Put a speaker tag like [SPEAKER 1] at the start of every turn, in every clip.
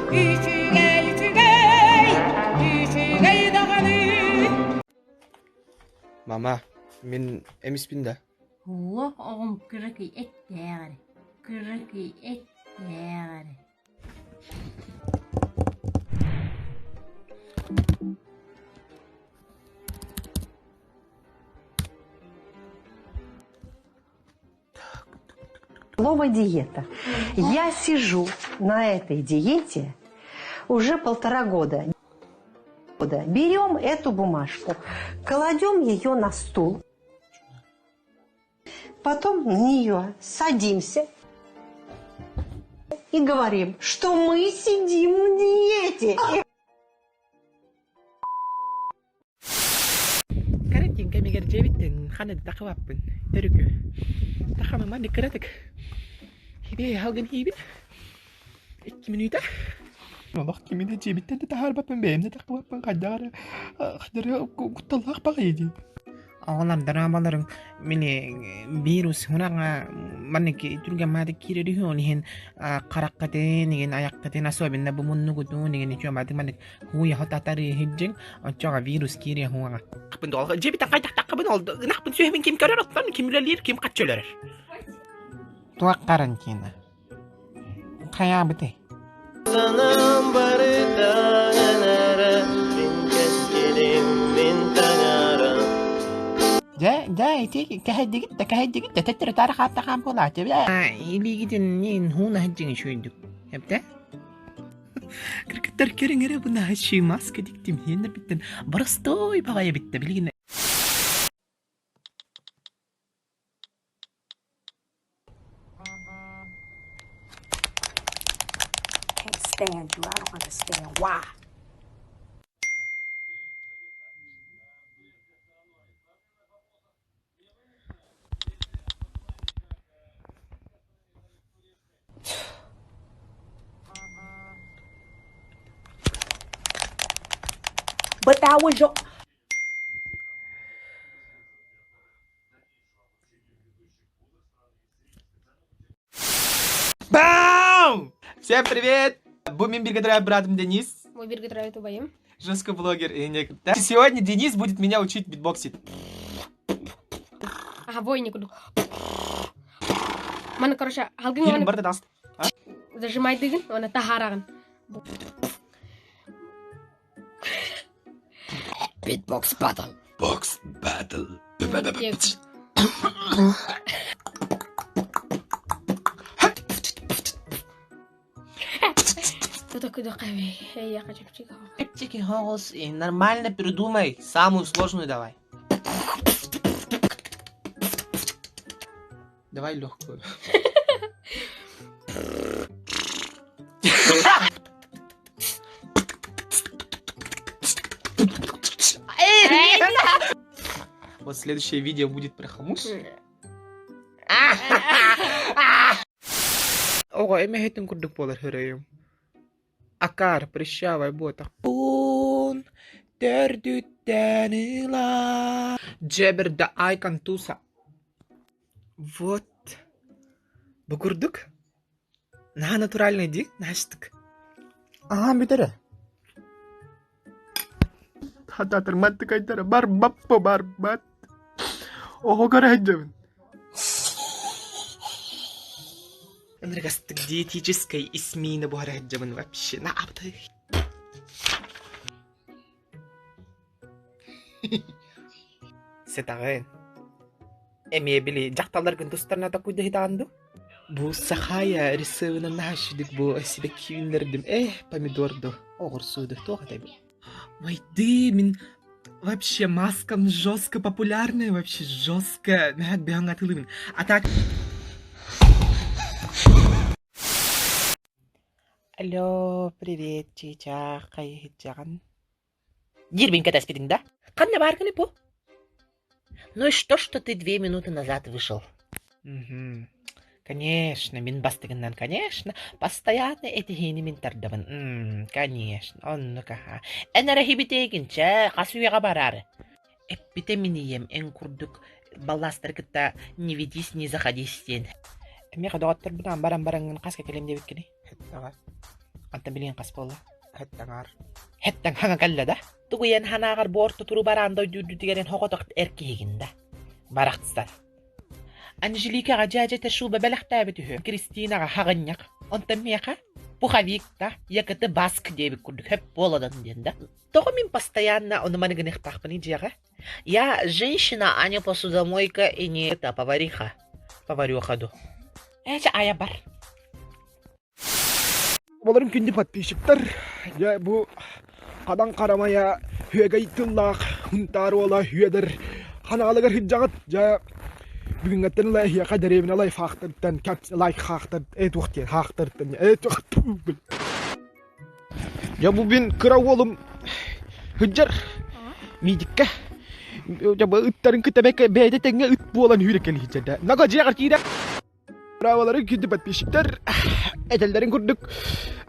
[SPEAKER 1] Үчүгэй, үчүгэй, үчүгэй даҕаны.
[SPEAKER 2] Мама, мин эмиспин да?
[SPEAKER 3] Уох оҕом кыракый эттээх эрэ, кыракый эттээх эрэ.
[SPEAKER 4] Слово диета. Я сижу на этой диете уже полтора года. Берем эту бумажку, кладем ее на стул, потом на нее садимся и говорим, что мы сидим на диете.
[SPEAKER 5] Карантин кэмигэр дьиэбиттэн ханна да тахыбаппын. Төрүкү. Тахамыма кыратык. Хибиэй халгын хиибит. Икки мүнүүтэ.
[SPEAKER 2] Олох кими да дьиэбиттэн да таһаарбаппын, бэйэм да тахыбаппын, хайдах эрэ хайдах эрэ кутталлаах баҕайы дии.
[SPEAKER 5] Оҕолор драмаларын мини вирус хунаҕа маннык түргэн маатык киирэр үһү ол иһин хараххытын игин айаххытын особенно бу муннугутун игин үчү маатык маннык хууйа татары иһирдьиҥ оччоҕо вирус киириэ хуаҕа дьиэбитин хайдахтаххыбын ол ынахпын сүөһүбүн ким көрөр оттон ким үлэлиир ким хаччы өлөрөр туох карантина хайаабытай
[SPEAKER 6] Санаам барыта эрэ мин кэскилим мин таҥарам
[SPEAKER 5] Дьэ, дьэ, ити кэһэйдигит да кэһэйдигит да төттөрү таары хааттахаан буолааччы илиигитин хуун аһыдьыҥ үчүгэйдик эбитэ
[SPEAKER 2] Кыргыттар көрүҥ эрэ бу наһаччы маска диктим хиэннэрбиттэн
[SPEAKER 5] боростуой баҕайы эбиттэ билигин
[SPEAKER 7] Can't stand you. I don't understand why. But that was your
[SPEAKER 2] Бам! Всем привет! Бу мин бииргэ төрөөбүт братым Денис.
[SPEAKER 8] Мой бииргэ төрөөбүт убайым.
[SPEAKER 2] Жестко блогер и некто. Сегодня Денис будет меня учить битбоксить.
[SPEAKER 8] Ага, бойник. Маны, короче, алгын
[SPEAKER 2] Фильм барда даст.
[SPEAKER 8] Зажимайдыгын, оны таһаарагын.
[SPEAKER 9] Beatbox battle.
[SPEAKER 10] Box battle.
[SPEAKER 5] Чики голос и нормально придумай самую сложную давай.
[SPEAKER 2] Давай легкую. Вот следующее видео будет про хомус.
[SPEAKER 5] Оҕо эмэһэтин курдук буолар хөрөйүм. Акаар прыщавай буотах Пуун төрдүттэн ыла
[SPEAKER 2] Джебер да айкон туса. Вот. Бу курдук. Наһаа натуральный дии, наһаштык. Аһаан бүтэрэ. Хататырматтык айдара барбаппа барбат. Оҕо көрө сылдьабын.
[SPEAKER 5] Энергостык диетическай исмиини буһара сылдьабын вообще. Наабытай. Сытаҕын. Эмиэ били дьахталларгын тустарына такуйда хитаан дуу?
[SPEAKER 2] Бу Сахая рисовынан наһаашидик бу сибэкки үүннэрдим. Э, помидор ду, оҕурсуу ду, туох этэй бу? Вайды, мин вообще маскам жестко популярная, вообще жестко. Мэхэк бэһэҥ атылыбын. А так
[SPEAKER 5] Алло, привет, чичах, хайыһыджаҕын? Диирбин кэтэспитиҥ да? Ханна бааргыный бу? Ну и что, что ты две минуты назад вышел? Мгм. Конечно, мин бастыгынан, конечно, постоянно этиһиини мин тардабын. М, конечно, оннук аха. Эн эрэ иһибитиэгин, чэ, хас үйэҕэ бараары. Эппитэ мин ийэм эн курдук баллаастары кытта не ведись, не заходись диэн.
[SPEAKER 2] Эмиэ доҕотторбунаан баран бараҥҥын хаска кэлиэм диэбиккиний? Антон билигин хас буолла? Хэттаҥаар. Хэттаҥ хаҥа кэллэ да? Тугуйан ханааҕар бу орто туру бараан дойду үрдүтүгэр эн хоҕотох эр киһигин да. Барахсан. Анжеликаҕа дьээдьэтэ шуба бэлэхтээбит үһү. Кристинаҕа хаҕынньах. Онтон миэхэ пуховик да, якыты баск диэбит курдук хөп буоладан диэн да. Тоҕо мин постоянно ону маны гыныахтаахпыный дьиэҕэ? Я женщина, а не посудомойка и не это повариха. Повареха ду. Эче ая бар.
[SPEAKER 11] Олорум күндү подписчиктар, дьэ бу хадан харамайа үөгэй тыллаах Хунтаар уола Үөдэр ханаалыгар сылдьаҕыт. Дьэ бүгүҥҥэттэн ыла эһиэхэ дэриэбинэ лайфхактарыттан лайфхактар э туох диэн хаахтарыттан э туох Дьэ бу мин кыра уолум сылдьар миидиккэ дьэ бу ыттарын кытта бэйэтэ тэҥҥэ ыт буолан үүрэ кэлиһ дьэ Наго дьиэҕэр киирэ Браволары күндү подписчиктар этэллэрин курдук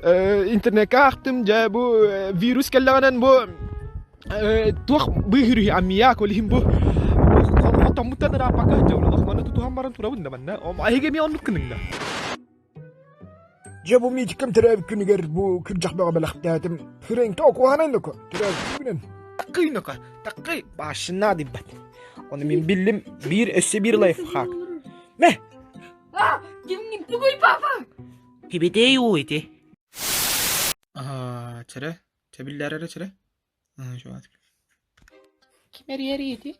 [SPEAKER 11] интернекка аахтым дьэ бу вирус кэллэҕинэн бу туох быыһырыһы аммиак ол иһин бу хотоммуттан ырааппакка сылдьабын олох манна тутуһан баран турабын да манна эһиги эмиэ оннук гыныҥ да
[SPEAKER 12] Дьэ бу Митикам төрөөбүт күнүгэр бу күрдьэх бөҕө бэлэхтээтим. Хырыҥта окуоһанай ноко төрөөбүт күнүнэн.
[SPEAKER 2] Такый ноко, такый башына диббат. Оны мин биллим биир өссө биир лайфхак. Мэ!
[SPEAKER 8] А, кимҥин тугуй папа?
[SPEAKER 5] Кибитей уу ити.
[SPEAKER 2] Аа, чэрэ, чэбиллээр эрэ чэрэ. Ким эрийэрий ити?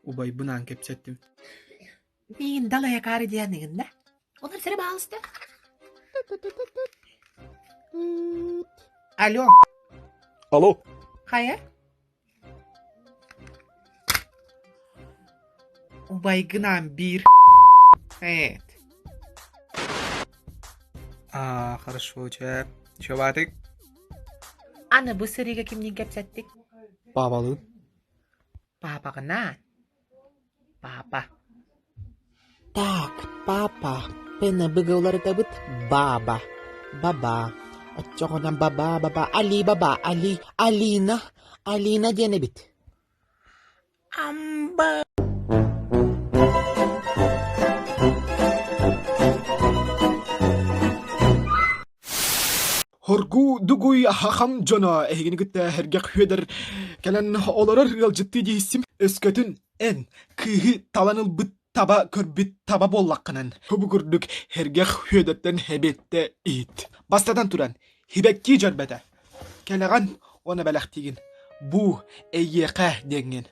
[SPEAKER 2] Убайбынаан кэпсэттим.
[SPEAKER 5] Миигин далайакаары диэн ыгынна. Олор сири баалыста.
[SPEAKER 2] Алло.
[SPEAKER 11] Алло.
[SPEAKER 2] Хайа? Убайгынаан биир Эт. А, хорошо, чэ. Чебатык.
[SPEAKER 5] Аны бу сырыыга кимниин кэпсэттик?
[SPEAKER 2] Паапалыын.
[SPEAKER 5] Паапаҕынаан. Папа. Так, папа, Пена быга уларытабыт баба. Баба. Оччоҕуна баба баба Али баба Али Алина Алина диэн эбит. Амба.
[SPEAKER 11] Хоргуу дугуй хахам дьоно эһигини кытта сэргэх Сүөдэр кэлэн олорор ыалдьыттыы диэһиссим. Өскөтүн эн кыыһы талан ылбыт таба көрбүт таба буоллаххынан, бу курдук сэргэх Сүөдэртэн эбиэттэ иһит. Бастатан туран, сибэкки дьөрбөтө. Кэлэҕин уонна бэлэхтиигин. Бу эйиэхэ диэҥҥин.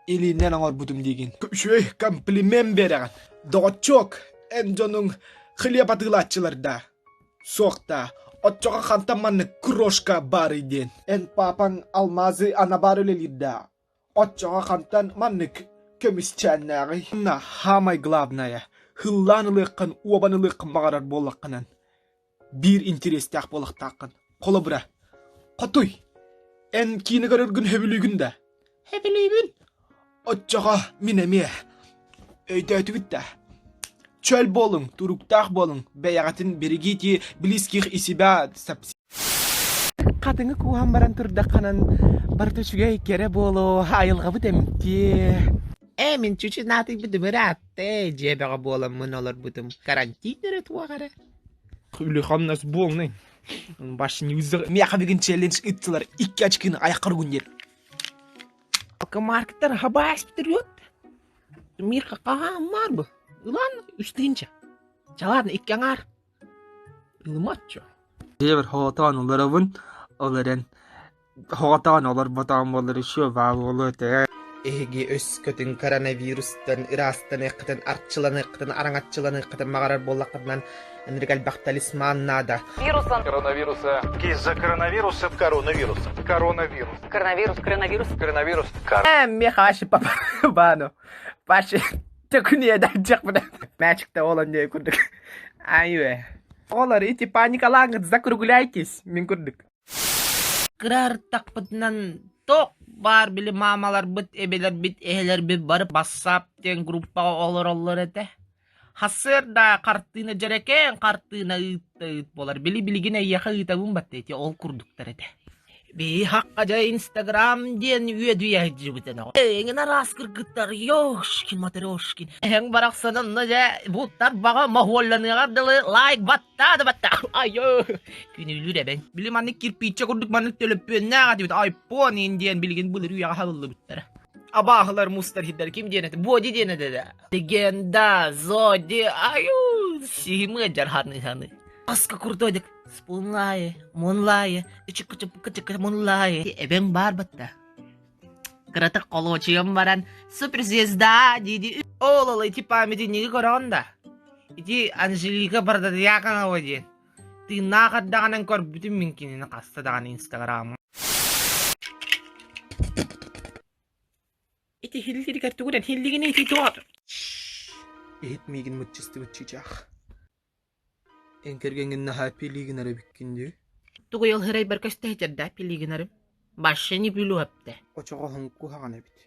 [SPEAKER 11] Илиинэн оҥорбутум диигин.
[SPEAKER 12] Үчүгэй комплимент биэрэҕин. Доҕоччуок, эн дьонуҥ хлеб атыылааччылар даа?
[SPEAKER 11] Суох даа, оччоҕо хантан маннык крошка баарый диэн. Эн паапаҥ алмазы анабаар үлэлиир даа? Оччоҕо хантан маннык көмүсчээннээҕий?
[SPEAKER 2] Уонна саамай главное, һыллаан ылыаххын, уобан ылыаххын баҕарар буоллаххынан,
[SPEAKER 11] биир интэриэстээх буолуохтааххын. Холобура, хотуй, эн киинэ көрөргүн сөбүлүүгүн да?
[SPEAKER 2] Сөбүлүүбүн.
[SPEAKER 11] Оччоҕо мин эмиэ. Өйдөөтүгүт да? Чөл буолуҥ, туруктаах буолуҥ, бэйэҕитин берегите близких и себя.
[SPEAKER 2] Хатыҥы кууһан баран турдаххынан барыта үчүгэй кэрэ буолуо, айылҕабыт эмтиэ.
[SPEAKER 5] Ээ, мин чучунаатыйбытым ыраатта, дьиэ бөҕө буоламмын олорбутум. Карантин эрэ туох эрэ.
[SPEAKER 2] Үлэ-хамнас буолнай. Башни
[SPEAKER 11] Миэхэ бүгүн челлендж ыыттылар, икки очкины айаххар угун диэн.
[SPEAKER 5] Алкомаркеттар хабаас бүтүрүөт. Миэхэ хаһаан баар бу. Ылан үс тыһыынча. Чалаан икки аҥаар. Ылымаччы.
[SPEAKER 2] Дьиэбэр хоҕотоон олоробун, ол эрэн хоҕотоон олорботоҕум буоллар еще баа буолуо этэ. Эһиги өскөтүн коронавирустан ыраастаныаххытын, арчыланыаххытын, араҥаччыланыаххытын баҕарар буоллаххытынан ынырык элбэх талисман наада.
[SPEAKER 13] Вируса. Коронавируса.
[SPEAKER 14] Из-за коронавируса.
[SPEAKER 13] Коронавируса.
[SPEAKER 14] Коронавирус.
[SPEAKER 13] Коронавирус.
[SPEAKER 14] Коронавирус.
[SPEAKER 13] Коронавирус.
[SPEAKER 2] Михаши папа Паши төкүнүө Мячикте олон диye курдук. Айве. Олар ити паникалааҥҥыт закругляйтесь мин курдук.
[SPEAKER 5] Кыра ырыттахпытынан туох баар били маамаларбыт, эбэлэрбит, эһэлэрбит бары бассаап диэн группаҕа олороллор этэ. Сарсыарда хартыына дьэрэкээн хартыына ыытта ыыт буолар. Били билигин эйиэхэ ыытабын батта ити ол курдуктар этэ. Биһи хакка дьэ Инстаграм диэн үөдүйэ сылдьыбытын оҕо. Эҥин араас кыргыттар Ёшкин Матрешкин. Эһэҥ барахсан онно дьэ буттар баҕа моһуолланыаҕар дылы лайк баттаа да баттаа. Айо күнүүлүүр эбэҥ.
[SPEAKER 2] Били маннык кирпииччэ курдук маннык төлөппүөннээх этибит айпон иин диэн билигин былыр үйэҕэ хабыллыбыттара. Абааһылар мустар хиддэр ким диэн этэ? Боди диэн этэ да.
[SPEAKER 5] Легенда, Зоди, аю, сиһимы жарханы Аска курдойдук спунлайы, мунлайы, ичиккычыппыкычыкка мунлайы. Эбэҥ баар батта. Кыратык холуочуйан баран суперзвезда дии
[SPEAKER 2] Ол ол ити памятниги көрөҕүн да? Ити Анжелика Бардадьяконова диэн. Тыыннаах эрдэҕинэн көрбүтүм мин кинини хаста даҕаны инстаграмҥа.
[SPEAKER 5] Ити хиллиригэр тугунан хиллигини ити туох
[SPEAKER 2] Иһит миигин мыччыстыбыт чыычаах. Эн кэргэҥҥин наһаа пилиигин эрэ эбиккин дии.
[SPEAKER 5] Тугуй ол һырайбар көстө сытар пилиигинарым. Башша не бүлүөптэ.
[SPEAKER 2] Очоҕоһуҥ куһаҕан эбит.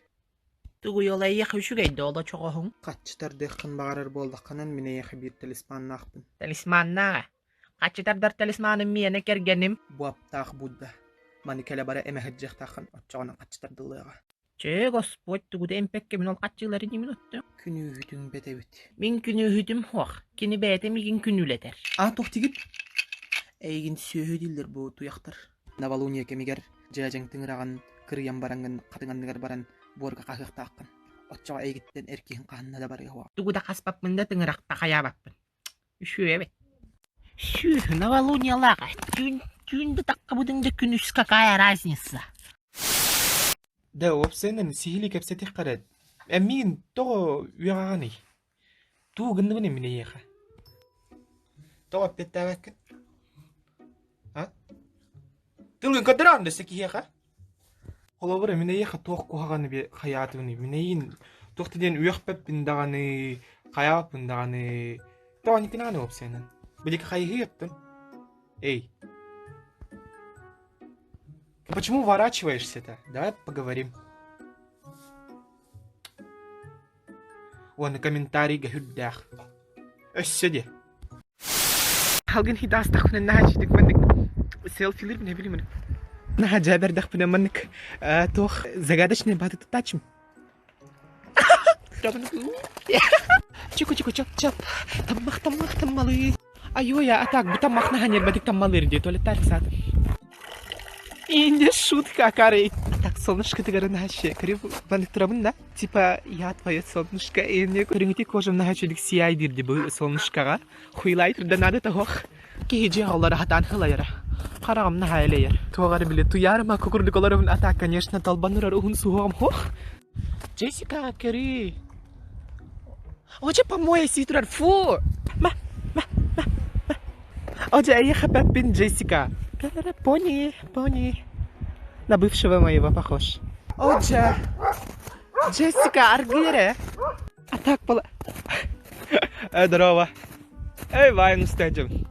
[SPEAKER 5] Тугуй ол эйиэхэ үчүгэй да ол очоҕоһуҥ?
[SPEAKER 2] Хаччы тардыаххын баҕарар буоллаххынан мин эйиэхэ биир талисманнаахпын.
[SPEAKER 5] Талисманнааҕа. Хаччы тардар талисманым миэнэ кэргэним.
[SPEAKER 2] Бу аптаах Будда. Маны кэлэ-бара эмэ сылдьыахтааххын оччоҕуна хаччы тардыллыаҕа.
[SPEAKER 5] Чэ, Господь, тугу да эмпэккэ мин ол хаччыылары ньимин оттом.
[SPEAKER 2] Күнүүһүтүҥ бэт эбит.
[SPEAKER 5] Мин күнүүһүтүм суох. Кини бэйэтэ миигин күнүүлэтэр.
[SPEAKER 2] А туох диигит? Эйигин сүөһү дииллэр бу туйахтар. Новолуние кэмигэр дьээдьэҥ тыҥыраҕын кырыйан бараҥҥын хатыҥ анныгар баран буорга хаһыахтааххын. Оччоҕо эйигиттэн эр киһиҥ хаһанна да барыа суоҕа.
[SPEAKER 5] Тугу да хаспаппын да тыҥырахта хайаабаппын. Үчүгэй эбит. Сүөһү новолуниялаах түүн түүн да таххабытыҥ да күнүс какая разница?
[SPEAKER 2] Да, уопсайынан сиһилии кэпсэтиэххэ эрэ. Эн миигин тоҕо үөҕэҕиний? Тугу гынныбын мин эйиэхэ? Тоҕо эппиэттээбэккин? А? Тылгын көрдөрөҕүн да өссө киһиэхэ? Холобура, мин эйиэхэ туох куһаҕаны хайаатыбыный? Мин эйиин туох да диэн үөхпэппин даҕаны, хайаабаппын даҕаны. Тоҕо никинааны уопсайынан? Билики хайыһыы оттон? Эй. Почему уворачиваешься-то? Давай поговорим. Уонна комментарийга үрдээх. Өссө диэ. Халгын хидаастахпына наһаа читик маннык селфилирбин эбили Наһаа дьээбэрдэхпинэ маннык туох загадочный баты тутаачым. Чуку-чуку чоп-чоп таммах таммах таммалыы. Айуоя, а так бу таммах наһаа нербэтик таммалыыр дии туалеттаар ыксаатым. И не шутка, Карей. А так солнышко тыгары наһаа кырып маннык турабын да типа я твое солнышко и мне көрүҥүтүй кожам наһаа үчүгдүк сияй диир бу солнышкаҕа хуйлай да надо того киһи дьиэ олоро хатаан хылайара хараҕым наһаа элэйэр туох эрэ били туйаарыма курдук олоробун а так конечно талбанырар уһун суһуоҕум хуох Джессика көрүүй Оче помоя сии турар фу ма ма ма ма Оче эйиэхэ эппэппин Джессика пони пони на бывшего моего похож Оче Джессика аргыыр А так была Э, здорово. Эй, Вайн устадим.